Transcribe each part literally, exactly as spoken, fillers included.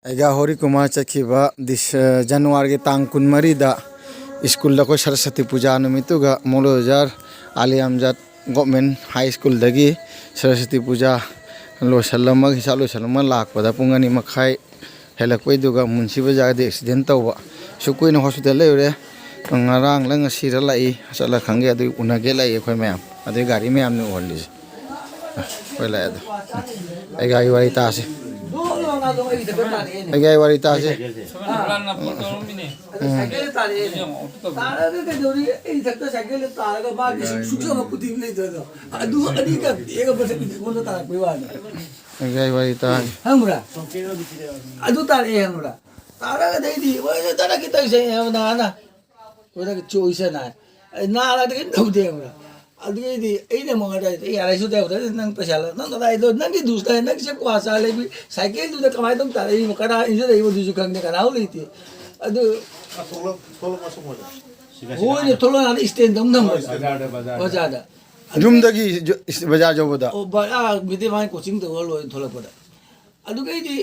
ꯑꯩꯒ ꯍꯣꯔꯤ ꯀꯨꯃꯥꯔ ꯆꯠꯈꯤꯕ ꯗꯤꯁ-, ꯖꯅꯋꯥꯔꯤꯒꯤ ꯇꯥꯡ ꯀꯨꯟꯃꯔꯤꯗ ꯁ꯭ꯀꯨꯜꯗ ꯑꯩꯈꯣꯏ ꯁꯔꯁ꯭ꯋꯇꯤ ꯄꯨꯖꯥ ꯅꯨꯃꯤꯠꯇꯨꯒ ꯃꯣꯂꯣꯖꯥꯔ ꯑꯂꯤ ꯑꯝꯖꯥꯗ ꯒꯣꯔꯃꯦꯟ ꯍꯥꯏ ꯁ꯭ꯀꯨꯜꯗꯒꯤ ꯁꯔꯁ꯭ꯋꯇꯤ ꯄꯨꯖꯥ ꯂꯣꯏꯁꯤꯜꯂꯝꯃꯒ, ꯍꯤꯁꯥ ꯂꯣꯏꯁꯤꯜꯂꯝꯃꯒ ꯂꯥꯛꯄꯗ ꯄꯨꯡ ꯑꯅꯤ ꯃꯈꯥꯏ ꯍꯦꯜꯂꯛꯄꯩꯗꯨꯒ ꯃꯨꯟꯁꯤꯕ ꯖꯒꯥꯗ ꯑꯦꯛꯁꯤꯗꯦꯟ ꯇꯧꯕ꯫ ꯁꯨꯛ ꯀꯨꯏꯅ ꯍꯣꯁꯄꯤꯇꯥꯜ ꯂꯩꯔꯨꯔꯦ꯫ ꯉꯔꯥꯡꯂ ꯉꯁꯤꯔ ꯂꯥꯛꯏ, ꯆꯠꯂ ꯈꯪꯒꯦ꯫ ꯑꯗꯨ ꯎꯅꯒꯦ ꯂꯥꯛꯏ ꯑꯩꯈꯣꯏ ꯃꯌꯥꯝ꯫ ꯑꯗꯨꯏ ꯒꯥꯔꯤ ꯃꯌꯥꯝꯅ ꯎꯍꯜꯂꯤꯁꯦ꯫ ꯍꯣꯏ, ꯂꯥꯛꯑꯦ ꯑꯗꯣ꯫ ꯑꯩ ꯒꯥꯔꯤ ꯋꯥꯔꯤ ꯇꯥꯁꯤ꯫ ꯑꯩ ꯒꯥꯔꯤ ꯋꯥꯔꯤ ꯇꯥꯁꯤ꯫ ꯁꯣꯝꯅ ꯍꯨꯔꯥꯟꯅ ꯐꯣꯟ ꯇꯧꯔꯝꯃꯤꯅꯦ꯫ ꯑꯗꯨ ꯁꯥꯏꯀꯜꯗ ꯇꯥꯔꯛꯑꯦ꯫ ꯌꯦꯡꯉꯣ, ꯑꯣꯇꯣ ꯇꯧꯕ꯫ ꯇꯥꯔꯛꯑꯒ ꯀꯩꯗꯧꯔꯤ? ꯑꯩ ꯏꯊꯛꯇ ꯁꯥꯏꯀꯜꯗ ꯇꯥꯔꯒ ꯃꯥꯒꯤ ꯁꯨꯛ-, ꯁꯨꯛꯆꯕ ꯈꯨꯗꯤ ꯑꯃ ꯂꯩꯇ꯭ꯔꯗꯣ꯫ ꯑꯗꯨ ꯑꯅꯤꯒ ꯇꯦꯛꯑꯒ ꯃꯊꯛꯀꯤ ꯑꯩꯉꯣꯟꯗ ꯇꯥꯔꯛꯄꯩ ꯋꯥꯅꯤ꯫ ꯑꯩ ꯒꯥꯔꯤ ꯋꯥꯔꯤ ꯇꯥꯁꯤ꯫ ꯈꯪꯕ꯭ꯔꯥ? ꯑꯗꯨ ꯇꯥꯔꯛꯑꯦ ꯈꯪꯕ꯭ꯔꯥ? ꯇꯥꯔꯛꯑꯒꯗꯩꯗꯤ ꯃꯣꯏꯅ ꯇꯥꯔꯛꯈꯤ ꯇꯧꯔꯤꯁꯦ ꯍꯥꯏꯕ ꯅꯍꯥꯟꯅ꯫ ꯑꯩꯈꯣꯏꯗꯒꯤ ꯆꯣꯏꯁꯅ ꯍꯥꯏ꯫ ꯑꯩ ꯅꯥꯔꯗꯤ ꯀꯩꯝ ꯇꯧꯗꯦ ꯈꯪꯕ꯭ꯔꯥ? ꯑꯗꯨꯗꯩꯗꯤ ꯑꯩꯅ ꯑꯃꯨꯛ ꯍꯥꯏꯔꯦ, "ꯑꯩ ꯌꯥꯔꯦ, ꯁꯨ ꯇꯧꯗ꯭ꯔꯦ, ꯅꯪ ꯄꯩꯁꯥ ꯂꯧ-, ꯅꯪ ꯀꯗꯥꯏꯗꯣ, ꯅꯪꯒꯤ ꯗꯨꯁꯇ, ꯅꯪ ꯁꯦ ꯀ꯭ꯋꯥ ꯆꯥ ꯂꯩꯕꯤ, ꯁꯥꯏꯀꯜꯗꯨꯗ ꯀꯃꯥꯏꯅ ꯇꯧ ꯇꯥꯔꯛꯏꯅꯣ? ꯀꯅꯥ ꯏꯟꯖꯜꯂꯛꯏꯕꯗꯨꯁꯨ ꯈꯪꯗꯦ, ꯀꯅꯥ ꯂꯩꯇꯦ?" ꯑꯗꯨ ꯊꯣꯛꯂꯛ-, ꯊꯣꯛꯂꯛꯄ ꯁꯨꯝ ꯑꯣꯏꯗꯣꯏ꯫ ꯍꯣꯏꯅꯦ, ꯊꯣꯛꯂꯛꯑꯀꯥꯟꯗ ꯏꯁꯇꯦꯟꯗ ꯑꯃꯨꯛ ꯊꯝꯕ꯫ ꯕꯖꯥꯔꯗ, ꯕꯖꯥꯔꯗ꯫ ꯕꯖꯥꯔꯗ꯫ ꯌꯨꯝꯗꯒꯤ ꯖ-, ꯏꯁ-, ꯕꯖꯥꯔ ꯌꯧꯕꯗ? ꯑꯣ, ꯕ-, ꯑꯥ, ꯃꯤꯇꯩ ꯃꯥꯒꯤ ꯀꯣꯆꯤꯡ ꯇꯧꯔ ꯂꯣꯏꯔ ꯊꯣꯛꯂꯛꯄꯗ꯫ ꯑꯗꯨꯒꯩꯗꯤ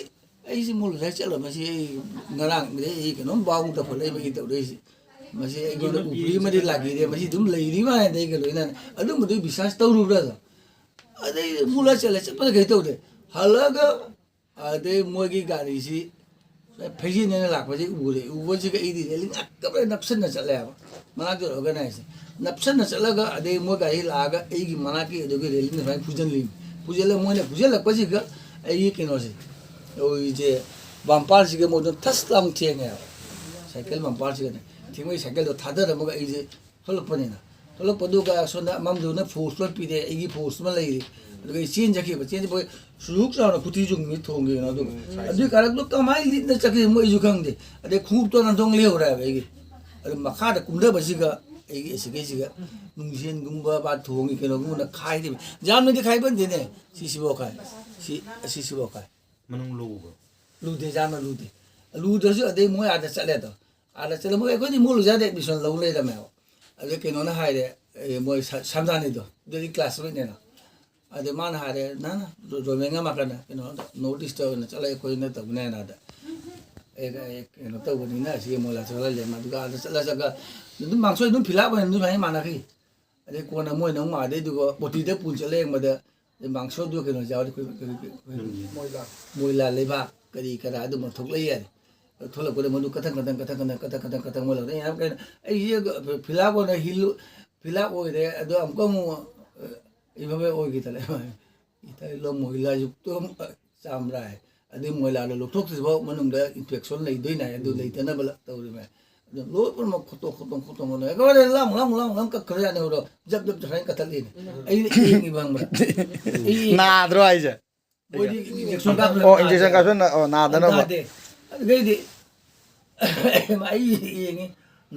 ꯑꯩꯁꯦ ꯃꯣꯏ ꯉꯁꯥꯏ ꯆꯠꯂꯝꯕꯁꯤ ꯑꯩ ꯉꯔꯥꯡꯗꯒꯤ ꯑꯩ ꯀꯩꯅꯣꯝ ꯕꯥꯎ ꯇꯧꯈꯠꯂꯛꯏꯕꯒꯤ ꯇꯧꯔꯛꯏꯁꯦ꯫ ꯃꯁꯤ ꯑꯩꯉꯣꯟꯗ ꯎꯄ꯭ꯔꯤ ꯑꯃꯗꯤ ꯂꯥꯛꯈꯤꯗꯦ, ꯃꯁꯤ ꯑꯗꯨꯝ ꯂꯩꯔꯤ ꯃꯥꯜꯂꯦ ꯑꯩꯒ ꯂꯣꯏꯅꯅ꯫ ꯑꯗꯨꯝꯕꯗꯨ ꯕꯤꯁ꯭ꯋꯥꯁ ꯇꯧꯔꯨꯕ꯭ꯔꯥ ꯑꯗꯣ? ꯑꯗꯩ ꯃꯨꯂ ꯆꯠꯂꯦ, ꯆꯠꯄꯗ ꯀꯩ ꯇꯧꯗꯦ꯫ ꯍꯜꯂꯛꯑꯒ ꯑꯗꯩ ꯃꯣꯏꯒꯤ ꯒꯥꯔꯤꯁꯤ ꯐꯩꯖꯤꯟꯅꯅ ꯂꯥꯛꯄꯁꯤ ꯎꯔꯦ꯫ ꯎꯕꯁꯤꯒ ꯑꯩꯗꯤ ꯔꯦꯂꯤꯡ ꯑꯀꯞꯂ ꯅꯞꯁꯟꯅ ꯆꯠꯂꯦꯕ꯫ ꯃꯅꯥꯛꯇ ꯑꯣꯔꯒꯅꯥꯏꯖꯁꯦ ꯅꯞꯁꯟꯅ ꯆꯠꯂꯒ ꯑꯗꯩ ꯃꯣꯏ ꯒꯥꯔꯤ ꯂꯥꯛꯑꯒ ꯑꯩꯒꯤ ꯃꯅꯥꯛꯀꯤ ꯑꯗꯨꯒꯤ ꯔꯦꯂꯤꯡꯗ ꯁꯨꯃꯥꯏꯅ ꯐꯨꯖꯜꯂꯤ꯫ ꯐꯨꯖꯜꯂ ꯃꯣꯏꯅ ꯐꯨꯖꯜꯂꯛꯄꯁꯤꯒ ꯑꯩꯒꯤ ꯀꯩꯅꯣꯁꯦ, ꯑꯩꯈꯣꯏꯒꯤ ꯕꯝꯄꯥꯔꯁꯤꯒ ꯃꯣꯏꯗꯣ ꯊꯁ ꯂꯥꯎ ꯊꯦꯡꯉꯦꯕ꯫ ꯁꯥꯏꯀꯜ ꯕꯝꯄꯥꯔꯁꯤꯒꯅꯦ꯫ ꯊꯦꯡꯕꯒꯤ ꯁꯥꯏꯀꯜꯗꯣ ꯊꯥꯗꯔꯝꯃꯒ ꯑꯩꯁꯦ ꯊꯣꯛꯂꯛꯄꯅꯤꯅ꯫ ꯊꯣꯛꯂꯛꯄꯗꯨꯒ ꯁꯣꯝꯗ ꯑꯃꯝꯗꯨꯅ ꯐꯣꯔꯁ ꯑꯃ ꯄꯤꯔꯦ, ꯑꯩꯒꯤ ꯐꯣꯔꯁ ꯑꯃ ꯂꯩꯔꯤ꯫ ꯑꯗꯨꯒ ꯑꯩ ꯆꯦꯟꯖꯈꯤꯕ꯫ ꯆꯦꯟꯖꯕ ꯁꯨꯔꯨꯛ ꯆꯥꯎꯅ ꯈꯨꯇꯤ ꯆꯨꯡꯕꯤ ꯊꯣꯡꯒꯤꯅꯣ ꯑꯗꯨꯒ꯫ ꯎꯝ, ꯁꯥꯏ-, ꯑꯗꯨꯒꯤ ꯀꯥꯔꯛꯇꯣ ꯀꯃꯥꯏꯅ ꯂꯤꯠꯅ ꯆꯠꯈꯤꯕꯅꯣ ꯑꯩꯁꯨ ꯈꯪꯗꯦ꯫ ꯑꯗꯩ ꯈꯣꯡꯎꯞꯇꯣ ꯅꯥꯟꯊꯣꯛ ꯂꯩꯍꯧꯔꯦ ꯍꯥꯏꯕ ꯑꯩꯒꯤ꯫ ꯑꯗꯨ ꯃꯈꯥꯗ ꯀꯨꯝꯊꯕꯁꯤꯒ ꯑꯩꯒꯤ ꯑꯦꯁꯤꯒꯩꯁꯤꯒ ꯅꯨꯡꯖꯦꯟꯒꯨꯝꯕ ꯕꯥ ꯊꯣꯡꯒꯤ ꯀꯩꯅꯣꯒꯨꯝꯕꯅ ꯈꯥꯏꯔꯤꯕ꯫ ꯖꯥꯝꯅꯗꯤ ꯈꯥꯏꯕꯟꯗꯦꯅꯦ꯫ ꯁꯤ ꯁꯤꯐꯥꯎ ꯈꯥꯏ꯫ ꯁꯤ, ꯑꯁꯤ ꯁꯤꯐꯥꯎ ꯈꯥꯏ꯫ ꯃꯅꯨꯡ ꯂꯨꯕ꯭ꯔꯣ? ꯂꯨꯗꯦ, ꯖꯥꯝꯅ ꯂꯨꯗꯦ꯫ ꯂꯨꯗ꯭ꯔꯁꯨ ꯑꯗꯩ ꯃꯣꯏ ꯑꯥꯗ ꯆꯠꯂꯦ ꯑꯗꯣ꯫ ꯑꯥꯗ ꯆꯠꯂꯝꯃꯒ ꯑꯩꯈꯣꯏꯗꯤ ꯃꯣꯏ ꯑꯣꯖꯥꯗ ꯑꯦꯗꯃꯤꯁꯟ ꯂꯧ ꯂꯩꯔꯝꯃꯦꯕ꯫ ꯑꯗꯩ ꯀꯩꯅꯣꯅ ꯍꯥꯏꯔꯦ, ꯑꯦ, ꯃꯣꯏ ꯁ-, ꯁꯝꯖꯥꯅꯤꯗꯣ, ꯑꯗꯨꯗꯤ ꯀ꯭ꯂꯥꯁꯃꯦꯠꯅꯦꯅ꯫ ꯑꯗ ꯃꯥꯅ ꯍꯥꯏꯔꯦ, "ꯅꯪ ꯖꯣ-, ꯖꯣꯏꯃꯦꯟꯒ ꯃꯥ ꯀꯟꯅ ꯀꯩꯅꯣ, ꯅꯣꯔꯠ ꯏꯁꯇ ꯑꯣꯏꯅ ꯆꯠꯂꯒ ꯑꯩꯈꯣꯏꯅ ꯇꯧꯕꯅꯦꯅ ꯑꯗ ꯑꯦ, ꯑꯦ, ꯀꯩꯅꯣ ꯇꯧꯕꯅꯤꯅ ꯑꯁꯤꯒꯤ ꯃꯣꯏꯂꯥ ꯆꯠꯍꯜꯂꯦ꯫ ꯃꯗꯨꯒ ꯑꯥꯗ ꯆꯠꯂ ꯆꯠꯂꯒ ꯑꯗꯨꯝ ꯃꯥꯡꯁꯣꯏ ꯑꯗꯨꯝ ꯐꯤꯂꯥꯞ ꯑꯣꯏꯅ ꯑꯗꯨꯝ ꯍꯥꯏ ꯃꯥꯟꯅꯈꯤ꯫ ꯑꯗꯩ ꯀꯣꯟꯅ ꯃꯣꯏꯅ ꯑꯃꯨꯛ ꯑꯥꯗꯩꯗꯨꯒ ꯑꯣꯇꯤꯗ ꯄꯨ ꯆꯠꯂ ꯌꯦꯡꯕꯗ ꯑꯗꯩ ꯃꯥꯡꯁꯣꯏꯗꯨ ꯀꯩꯅꯣ ꯌꯥꯎꯔꯤ, ꯑꯩꯈꯣꯏ, ꯑꯩꯈꯣꯏ, ꯑꯩꯈꯣꯏ, ꯃꯣꯏꯂꯥ꯫ ꯃꯣꯏꯂꯥ ꯂꯩꯕꯥꯛ ꯀꯔꯤ ꯀꯔꯥ ꯑꯗꯨꯝꯕ ꯊꯣꯛꯂꯛꯏ ꯍꯥꯏꯔꯦ꯫ ꯊꯣꯛꯂꯛꯄꯗ ꯃꯗꯨ ꯀꯊꯪ ꯀꯊꯪ ꯀꯊꯪ ꯀꯊꯪ ꯀꯊꯪ ꯀꯊꯪ ꯃꯣꯏꯂꯥ꯫ ꯑꯩꯅ ꯍꯥꯏꯕ ꯀꯩꯅꯣ, ꯑꯩꯁꯦ ꯐꯤꯂꯥꯞ ꯑꯣꯏꯅ ꯍꯤꯜ-, ꯐꯤꯂꯥꯞ ꯑꯣꯏꯔꯦ, ꯑꯗꯣ ꯑꯃꯨꯛꯀ ꯑꯃꯨꯛ, ꯑ, ꯏꯐꯕ ꯑꯣꯏꯈꯤꯗꯅ ꯏꯇꯥꯏ ꯂꯣ ꯃꯣꯏꯂꯥ ꯌꯨꯛꯇꯣ ꯆꯥꯝꯕ꯭ꯔꯥ ꯍꯥꯏ꯫ ꯑꯗꯨꯏ ꯃꯣꯏꯂꯥꯗꯣ ꯂꯧꯊꯣꯛꯇ꯭ꯔꯤꯐꯥꯎ ꯃꯅꯨꯡꯗ ꯏꯟꯐꯦꯛꯁꯟ ꯂꯩꯗꯣꯏꯅꯦ ꯍꯥꯏ꯫ ꯑꯗꯨ ꯎꯝ꯫ ꯂꯩꯇꯅꯕ ꯂ-, ꯇꯧꯔꯤꯃꯦ꯫ ꯑꯗꯨ ꯂꯣꯏ ꯄꯨꯝꯅꯃꯛ ꯈꯣꯠꯇꯣꯛ, ꯈꯣꯠꯇꯣꯛ, ꯈꯣꯠꯇꯣꯛ, ꯈꯣꯠꯇꯣꯛ꯫ ꯑꯦꯀꯦꯕꯥꯔꯦ ꯂꯥꯝ, ꯂꯥꯝ, ꯂꯥꯝ, ꯂꯥꯝ ꯀꯛꯈ꯭ꯔꯖꯥꯠꯅꯦ꯫ ꯑꯗꯣ ꯖꯞ, ꯖꯞ, ꯖꯞ ꯍꯥꯏꯅ ꯀꯛꯊꯠꯂꯤꯅꯦ꯫ ꯎꯝ꯫ ꯑꯩꯅ ꯌꯦꯡꯉꯤꯕ ꯈꯪꯕ꯭ꯔꯥ? ꯑꯩ ꯌꯦꯡꯉꯤ꯫ ꯅꯥꯗ꯭ꯔꯣ ꯍꯥꯏꯁꯦ? ꯃꯣꯏꯗꯤ ꯏꯟꯖꯦꯛꯁꯟ ꯀꯥꯞꯇ꯭ꯔꯗꯤ ꯑꯣ, ꯏꯟꯖꯦꯛꯁꯟ ꯅꯥꯗꯦ꯫ ꯀꯥꯞꯁꯟ-, ꯑꯣ, ꯅꯥꯗꯅꯕ꯫ ꯅꯥꯗꯦ꯫ ꯑꯗꯨꯗꯩꯗꯤ ꯑꯩ ꯌꯦꯡꯉꯤ,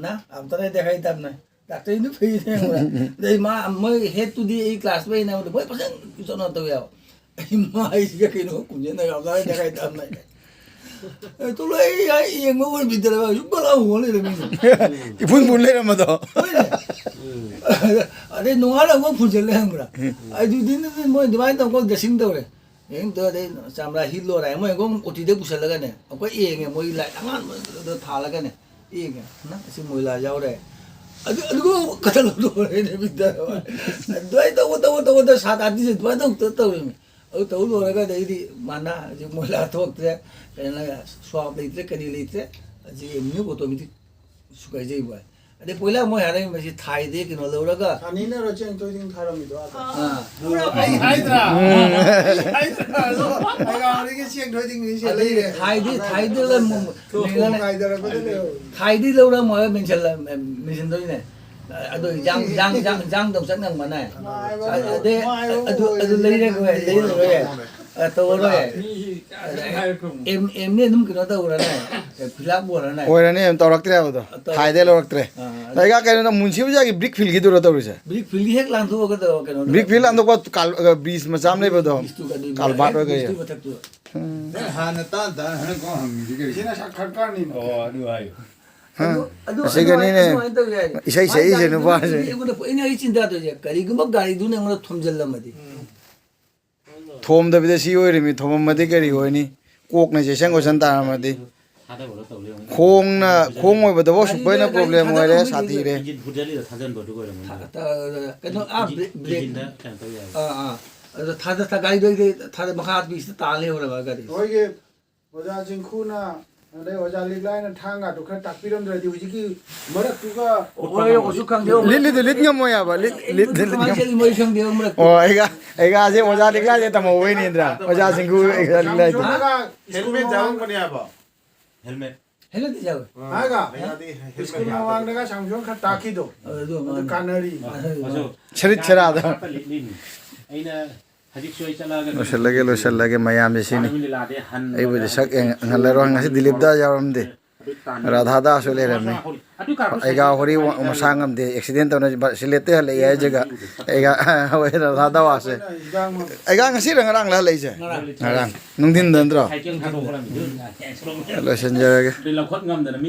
"ꯅ, ꯑꯝꯇ ꯂꯩꯇꯦ ꯍꯥꯏ ꯇꯝꯅ꯫ ꯗꯥꯛꯇꯔ ꯏꯟꯗꯨ ꯐꯩꯅꯦ ꯌꯦꯡꯉꯨꯔꯦ꯫" ꯑꯗꯩ ꯃꯥ, ꯃꯣꯏ ꯍꯦꯠꯇꯨꯗꯤ ꯑꯩ ꯀ꯭ꯂꯥꯁ ꯂꯣꯏꯅꯕꯗ ꯃꯣꯏ ꯐꯖꯅ ꯏꯆꯠꯅ ꯇꯧꯋꯦꯕ꯫ ꯑꯩ ꯃꯥꯏꯁꯤꯒ ꯀꯩꯅꯣ ꯈꯨꯝꯖꯤꯟꯅ ꯌꯥꯝ ꯂꯥꯏꯅ ꯍꯥꯏ ꯇꯝꯅ꯫ ꯑꯦ, ꯇꯨ ꯂꯩ ꯍꯥꯏ ꯌꯦꯡꯕ ꯑꯣꯏꯕꯤꯗ꯭ꯔꯕ ꯁꯨꯝ ꯄꯂꯥꯎ ꯍꯣꯡ ꯂꯩꯔꯝꯃꯤꯅꯦ꯫ ꯏꯐꯨꯟ ꯐꯨꯟ ꯂꯩꯔꯝꯕꯗꯣ꯫ ꯍꯣꯏꯅꯦ꯫ ꯑꯗꯩ ꯅꯣꯡꯉꯥꯜꯂꯒ ꯑꯃꯨꯛ ꯐꯨꯟꯖꯜꯂꯦ ꯈꯪꯕ꯭ꯔꯥ? ꯑꯗꯨꯗꯤ ꯃꯣꯏ ꯑꯗꯨꯃꯥꯏꯅ ꯇꯧꯔꯒ ꯗ꯭ꯔꯦꯁꯤꯡ ꯇꯧꯔꯦ꯫ ꯍꯌꯦꯡ ꯇꯧꯔꯗꯤ ꯆꯥꯝꯃꯔꯥ ꯍꯤꯠ ꯂꯣꯏꯔꯦ꯫ ꯃꯣꯏ ꯑꯃꯨꯛ ꯑꯣꯇꯤꯗ ꯄꯨꯁꯜꯂꯒꯅꯦ, ꯑꯩꯈꯣꯏ ꯌꯦꯡꯉꯦ, ꯃꯣꯏ ꯂꯥꯏꯠ ꯑꯉꯥꯟꯕꯗ ꯊꯥꯜꯂꯒꯅꯦ ꯌꯦꯡꯉꯦ꯫ "ꯅ, ꯑꯁꯤ ꯃꯣꯏꯂꯥ ꯌꯥꯎꯔꯦ꯫" ꯑꯗꯨ, ꯑꯗꯨꯒ ꯀꯇꯜ ꯂꯧꯊꯣꯛꯈ꯭ꯔꯦꯅꯦ ꯃꯤꯠꯇ꯫ ꯑꯗꯨꯃꯥꯏꯅ ꯇꯧꯕ, ꯇꯧꯕ, ꯇꯧꯕꯗ ꯁꯥꯠ ꯑꯅꯤꯁꯦ ꯑꯗꯨꯃꯥꯏꯅ ꯇꯧ-, ꯇꯧ-, ꯇꯧꯔꯤꯃꯤ꯫ ꯑꯗꯨ ꯇꯧ ꯂꯣꯏꯔꯒ ꯑꯗꯩꯗꯤ ꯃꯥꯅ ꯍꯧꯖꯤꯛ ꯃꯣꯏꯂꯥ ꯊꯣꯛꯇ꯭ꯔꯦ, ꯀꯩꯅꯣ, ꯁ꯭ꯋꯥꯞ ꯂꯩꯇ꯭ꯔꯦ, ꯀꯔꯤ ꯂꯩꯇ꯭ꯔꯦ, ꯍꯧꯖꯤꯛ ꯃꯤꯅ ꯑꯣꯇꯣꯃꯦꯇꯤꯛ ꯁꯨꯒꯥꯏꯖꯩꯕ꯫ ꯑꯗꯩ ꯄꯣꯏꯂꯥ ꯃꯣꯏ ꯍꯥꯏꯔꯛꯏꯕꯁꯤ ꯊꯥꯏꯗꯩ ꯀꯩꯅꯣ ꯂꯧꯔꯒ ꯊꯥꯅꯤꯅꯔꯣ ꯆꯦꯡ ꯊꯣꯏꯗꯤꯡ ꯊꯥꯔꯝꯃꯤꯗꯣ ꯑꯥꯗ? ꯑꯥ꯫ ꯑꯩ ꯍꯥꯏꯗ꯭ꯔꯥ? ꯑꯩ ꯍꯥꯏꯗ꯭ꯔꯥ? ꯑꯩ ꯍꯥꯏꯗ꯭ꯔꯥ? ꯑꯩ ꯉꯥꯎꯔꯤꯒꯤ ꯆꯦꯡ ꯊꯣꯏꯗꯤꯡ ꯂꯩꯁꯦ ꯑꯗꯩ ꯂꯩꯔꯦ꯫ ꯊꯥꯏꯗꯤ, ꯊꯥꯏꯗꯤ ꯂꯧꯔꯝꯃꯣ-, ꯊꯣꯛ ꯃꯦꯟꯁꯤꯜꯂ-, ꯊꯥꯏꯗꯔꯛꯄꯗ ꯂꯩꯍꯧꯔꯦ꯫ ꯊꯥꯏꯗꯤ ꯂꯧꯔꯝꯃꯣ ꯍꯥꯏꯕ ꯃꯦꯟꯁꯤꯜꯂ-, ꯃꯦꯟꯁꯤꯟꯗꯣꯏꯅꯦ꯫ ꯑꯗꯣ ꯏꯟꯖꯥꯡ, ꯏꯟꯖꯥꯡ, ꯏꯟꯖꯥꯡ, ꯏꯟꯖꯥꯡꯗꯧ ꯆꯠ ꯉꯝꯕꯅꯦ꯫ ꯃꯥꯏꯕ ꯑꯗꯩ ꯃꯥꯏꯕ ꯑꯗꯨ, ꯑꯗꯨ ꯑꯣꯏꯔꯗꯤ ꯂꯩꯔꯒ ꯅꯪ ꯂꯩꯔꯔꯣꯏ꯫ ꯑ, ꯇꯧꯔꯔꯣꯏ꯫ ꯃꯤ ꯍꯥꯏꯔꯛꯄ ꯑꯃꯨꯛ꯫ ꯑꯦꯝ-, ꯑꯦꯝꯅꯤ ꯑꯗꯨꯝ ꯀꯩꯅꯣ ꯇꯧꯔꯅꯦ꯫ ꯑꯦ, ꯐꯤꯂꯥꯞ ꯑꯣꯏꯔꯅꯦ꯫ ꯑꯣꯏꯔꯅꯤ, ꯑꯗꯨꯝ ꯇꯧꯔꯛꯇ꯭ꯔꯦ ꯍꯥꯏꯕꯗꯣ꯫ ꯇꯧꯔꯛꯇ꯭ꯔꯦ꯫ ꯊꯥꯏꯗꯩ ꯂꯧꯔꯛꯇ꯭ꯔꯦ꯫ ꯑꯥ, ꯑꯗꯨ ꯂꯩꯒꯥ ꯀꯩꯅꯣꯗ ꯃꯨꯟꯁꯤꯕꯨꯖꯥꯒꯤ ꯕ꯭ꯔꯤꯛ ꯐꯤꯜꯒꯤꯗꯨꯔꯣ ꯇꯧꯔꯤꯁꯦ? ꯕ꯭ꯔꯤꯛ ꯐꯤꯜꯒꯤ ꯍꯦꯛ ꯂꯥꯟꯊꯣꯛꯑꯒ ꯇꯧꯔꯣ ꯀꯩꯅꯣꯗ ꯕ꯭ꯔꯤꯛ ꯐꯤꯜ ꯇꯧꯔꯣ꯫ ꯂꯥꯟꯊꯣꯛꯄ ꯀꯥꯜ-, ꯑ, ꯕ꯭ꯔꯤꯖ ꯃꯆꯥ ꯑꯃ ꯂꯩꯕꯗꯣ? ꯕ꯭ꯔꯤꯖꯇꯨꯒ ꯑꯗꯨꯒꯤ ꯀꯥꯜꯚꯥꯔꯠ ꯍꯦꯛ ꯑꯣꯏꯒ ꯕ꯭ꯔꯤꯖꯇꯨꯒꯤ ꯃꯊꯛꯇꯨꯗ꯫ ꯎꯝ꯫ ꯅꯪ ꯍꯥꯟꯅ ꯇꯥꯟ ꯇꯥꯟ ꯍꯥꯏꯔꯛꯄ ꯍꯪꯉꯤꯁꯤ ꯀꯔꯤꯒꯤꯅꯣ? ꯁꯤꯅ ꯁꯛ ꯈꯔ ꯀꯥꯟꯅꯤꯅꯣ꯫ ꯑꯣ, ꯑꯗꯨ ꯍꯥꯏꯌꯨ꯫ ꯍꯥ? ꯑꯗꯨ, ꯑꯗꯨ, ꯑꯁꯤꯒꯅꯤꯅꯦ꯫ ꯑꯗꯨꯃꯥꯏꯅ, ꯑꯗꯨꯃꯥꯏꯅ ꯇꯧ ꯌꯥꯏ꯫ ꯏꯁꯩ ꯃꯥꯏ ꯁꯛꯏꯁꯦ ꯒꯥꯔꯤꯗꯨꯅ ꯅꯨꯄꯥꯁꯦ꯫ ꯑꯩꯉꯣꯟꯗ, ꯑꯩꯅ ꯑꯩ ꯆꯤꯟ ꯇꯥꯗꯣꯏꯁꯦ, ꯀꯔꯤꯒꯨꯝꯕ ꯒꯥꯔꯤꯗꯨꯅ ꯑꯩꯉꯣꯟꯗ ꯊꯣꯝꯖꯤꯜꯂꯝꯃꯗꯤ꯫ ꯎꯝ꯫ ꯊꯣꯝꯗꯕꯤꯗ ꯁꯤ ꯑꯣꯏꯔꯤꯃꯤ, ꯊꯣꯝꯃꯝꯃꯗꯤ ꯀꯔꯤ ꯑꯣꯏꯅꯤ? ꯀꯣꯛꯅ ꯆꯦꯁꯟ ꯈꯣꯠꯁꯟ ꯇꯥꯔꯝꯃꯗꯤ꯫ ꯊꯥꯗꯕꯗꯣ ꯇꯧꯔꯦ ꯌꯦꯡꯉꯨꯅꯦ꯫ ꯈꯣꯡꯅ, ꯈꯣꯡ ꯑꯣꯏꯕꯗꯐꯥꯎ ꯁꯨꯛꯄꯩꯅ ꯒꯥꯔꯤꯗ ꯒꯥꯔꯤ problem ꯑꯣꯏꯔꯦ, ꯊꯥꯗꯕ ꯁꯥꯊꯤꯔꯦ꯫ ꯏꯟꯖꯤꯟ ꯐꯨꯗꯠꯂꯤꯗꯣ ꯊꯥꯖꯟꯕꯗꯨ ꯑꯣꯏꯔꯝꯒꯅꯤ꯫ ꯊꯥ-, ꯊꯥ-, ꯀꯩꯅꯣ, ꯑꯥ, ꯏꯟꯖꯤꯟ, ꯕ꯭ꯔꯦꯛ, ꯕ꯭ꯔꯦꯛ꯫ ꯏꯟꯖꯤꯟꯗ ꯀꯩꯅꯣ ꯇꯧ ꯌꯥꯏ꯫ ꯑꯥ, ꯑꯥ꯫ ꯑꯗꯣ ꯊꯥꯗ-, ꯊꯥ-, ꯒꯥꯔꯤꯗꯣ ꯊꯥꯗ-, ꯃꯈꯥ ꯄꯤꯁꯇ ꯇꯥ ꯂꯩꯍꯧꯔꯕ ꯒꯥꯔꯤ꯫ ꯃꯣꯏꯒꯤ ꯑꯣꯖꯥ ꯆꯤꯡꯈꯨꯅ, ꯑꯗꯩ ꯑꯣꯖꯥ ꯂꯤꯛꯂꯥꯏꯅ ꯊꯥꯡꯒꯗꯣ ꯈꯔ ꯇꯥꯛꯄꯤꯔꯝꯗ꯭ꯔꯗꯤ ꯍꯧꯖꯤꯛꯀꯤ ꯃꯔꯛꯇꯨꯒ ꯃꯣꯏ ꯑꯣꯏꯁꯨ ꯈꯪꯗꯦ꯫ ꯂꯤꯠꯂꯤꯗꯨ ꯂꯤꯠ ꯉꯝꯃꯣꯏ ꯍꯥꯏꯕ, ꯂꯤꯠ-, ꯂꯤꯠ-, ꯂꯤꯠ-, ꯂꯤꯠ ꯀꯃꯥꯏꯅ ꯉꯝꯃꯣꯏ꯫ ꯆꯠꯂꯤ ꯃꯣꯏ ꯈꯪꯗꯦ, ꯃꯔꯛꯇꯨ꯫ ꯑꯣ, ꯑꯩꯒ, ꯑꯩꯒꯥꯁꯦ ꯑꯣꯖꯥ ꯂꯤꯛꯂꯥꯏꯗ ꯇꯝꯍꯧꯕꯩꯅꯦ, ꯏꯟꯗ꯭ꯔꯥ? ꯑꯣꯖꯥ ꯆꯤꯡꯈꯨ ꯑꯣꯖꯥ ꯂꯤꯛꯂꯥꯏꯗ꯫ ꯁꯥꯡꯗꯣꯛꯑꯒ ꯍꯦꯜꯃꯦꯠ ꯌꯥꯎꯔꯝꯒꯅꯤ ꯍꯥꯏꯕ꯫ ꯍꯦꯜꯃꯦꯠ꯫ ꯍꯦꯜꯃꯦꯠꯇꯤ ꯌꯥꯎꯋꯦ꯫ ꯍꯥꯏꯒ? ꯍꯥꯏꯒꯗꯤ ꯍꯦꯜꯃꯦꯠ ꯁ꯭ꯀꯨꯜ ꯌꯥꯎꯗꯕ꯫ ꯃꯃꯥꯡꯗꯒ ꯁꯥꯡꯗꯣꯛ ꯈꯔ ꯇꯥꯛꯈꯤꯗꯣ꯫ ꯑꯗꯨ ꯑꯗꯨ ꯃꯥꯅ ꯀꯥꯟꯅꯔꯤ꯫ ꯑꯗꯨ ꯁꯔꯤꯠ ꯁꯦꯔꯥꯗ꯫ ꯍꯥꯞꯄ ꯂꯤꯠꯂꯤꯅꯤ꯫ ꯑꯩꯅ ꯍꯧꯖꯤꯛꯁꯨ ꯑꯩ ꯆꯠꯂꯛꯑꯒ ꯂꯣꯏꯁꯤꯜꯂꯒꯦ, ꯂꯣꯏꯁꯤꯜꯂꯒꯦ꯫ ꯃꯌꯥꯝꯁꯦ ꯁꯤꯅꯤ꯫ ꯂꯤꯂꯥꯗꯤ ꯍꯟꯕꯗ ꯑꯩꯕꯨꯗꯤ ꯁꯛ ꯌꯦꯡꯍꯜꯂꯔꯣꯏ꯫ ꯉꯁꯤ ꯗꯤꯂꯤꯞꯗꯥ ꯌꯥꯎꯔꯝꯗꯦ꯫ ꯑꯗꯨ ꯇꯥꯟꯅ ꯔꯥꯙꯥꯗꯥꯁꯨ ꯂꯩꯔꯝꯃꯤ꯫ ꯑꯗꯨ ꯀꯥꯔꯛꯄ ꯑꯩꯒ ꯁꯥꯏꯀꯜ ꯍꯣꯔꯤ ꯊꯧꯕ ꯃꯁꯥ ꯉꯝꯗꯦ, ꯑꯦꯛꯁꯤꯗꯦꯟ ꯇꯧꯅ ꯁꯤꯂꯦꯠꯇ ꯍꯜꯂꯛꯑꯦ ꯍꯥꯏꯁꯤꯒ꯫ ꯑꯩꯒ ꯍꯣꯏ ꯔꯥꯙꯥꯗꯥ ꯋꯥꯁꯦ꯫ ꯑꯩꯒ ꯉꯁꯤꯔ ꯉꯔꯥꯡꯂ ꯍꯜꯂꯛꯏꯁꯦ? ꯉꯔꯥꯡ꯫ ꯉꯔꯥꯡ꯫ ꯅꯨꯡꯊꯤꯟꯗ ꯅꯠꯇ꯭ꯔꯣ? ꯁꯥꯏꯀꯜ ꯊꯥꯗꯣꯛꯈ꯭ꯔꯃꯤꯗꯨ꯫ ꯂꯣꯏꯁꯤꯟꯖꯔꯒꯦ꯫ ꯑꯗꯨ ꯂꯧꯈꯠ ꯉꯝꯗꯅ ꯃꯤ